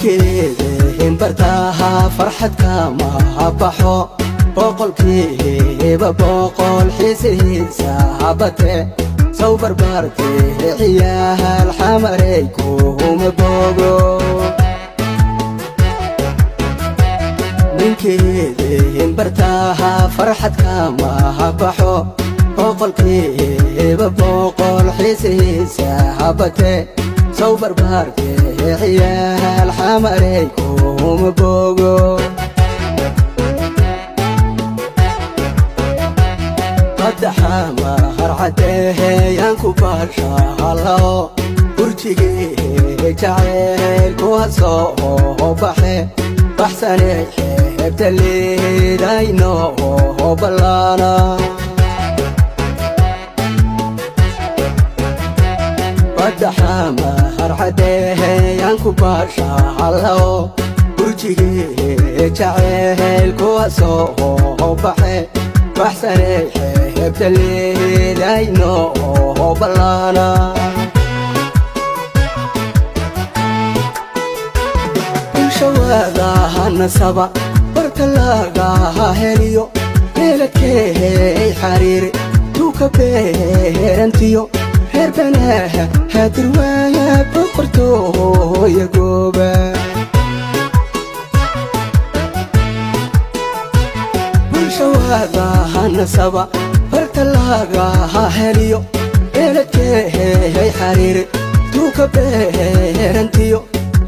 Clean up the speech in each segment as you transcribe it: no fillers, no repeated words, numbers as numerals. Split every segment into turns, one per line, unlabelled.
Ninkeedin bartaha farxad kama baxo, boqolkiiba boqol xiisihiisa habate. Saw barbaarte ciyaal Xamarey kuma bogo. Ninkeedin bartaha farxad kama baxo, boqolkiiba boqol xiisihiisa habate. Saw barbaarte ciyaal Xamarey kuma bogo. Qadaxama harcadeeyaan ku baashaalao, burjigii jacayl ku hasoo baxe. Baxsanay xeebta liidayno ballaana. Badaxama harcadeeyaan ku baashaalao, burjigii jacayl ku hasoo baxe. Baxsanay xeebta liidayno ballaana. Bulshawadaha nasaba barta lagaha heliyo, meeladkeey xariiri tuuka beerantiyo reer banaha hadirwaaya boqortooya gooba. Bulshawadaha nasaba barta lagaha heliyo, meeladkeey xariiri tuuka beerantiyo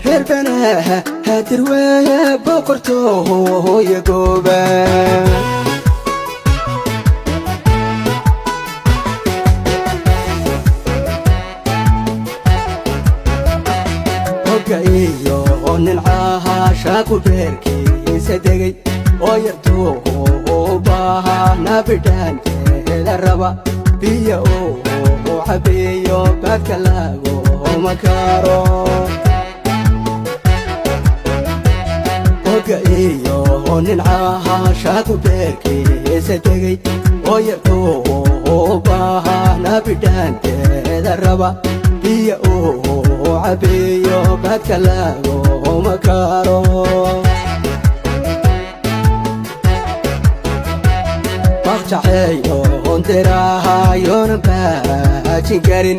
reer banaha hadirwaaya boqortooya gooba. Hogga iyo nincaha shaaku beerkiisa degay oo yartuu u baahana bidhaanteeda raba, biyo uu cabiyo baadka laguma karo. Hogga iyo nincaha shaaku beerkiisa degay oo yartuu u baahana bidhaanteeda raba, biyo uu cabiyo baadka laguma karo. Baqjaceeyoon dirahayoonan baajin karin.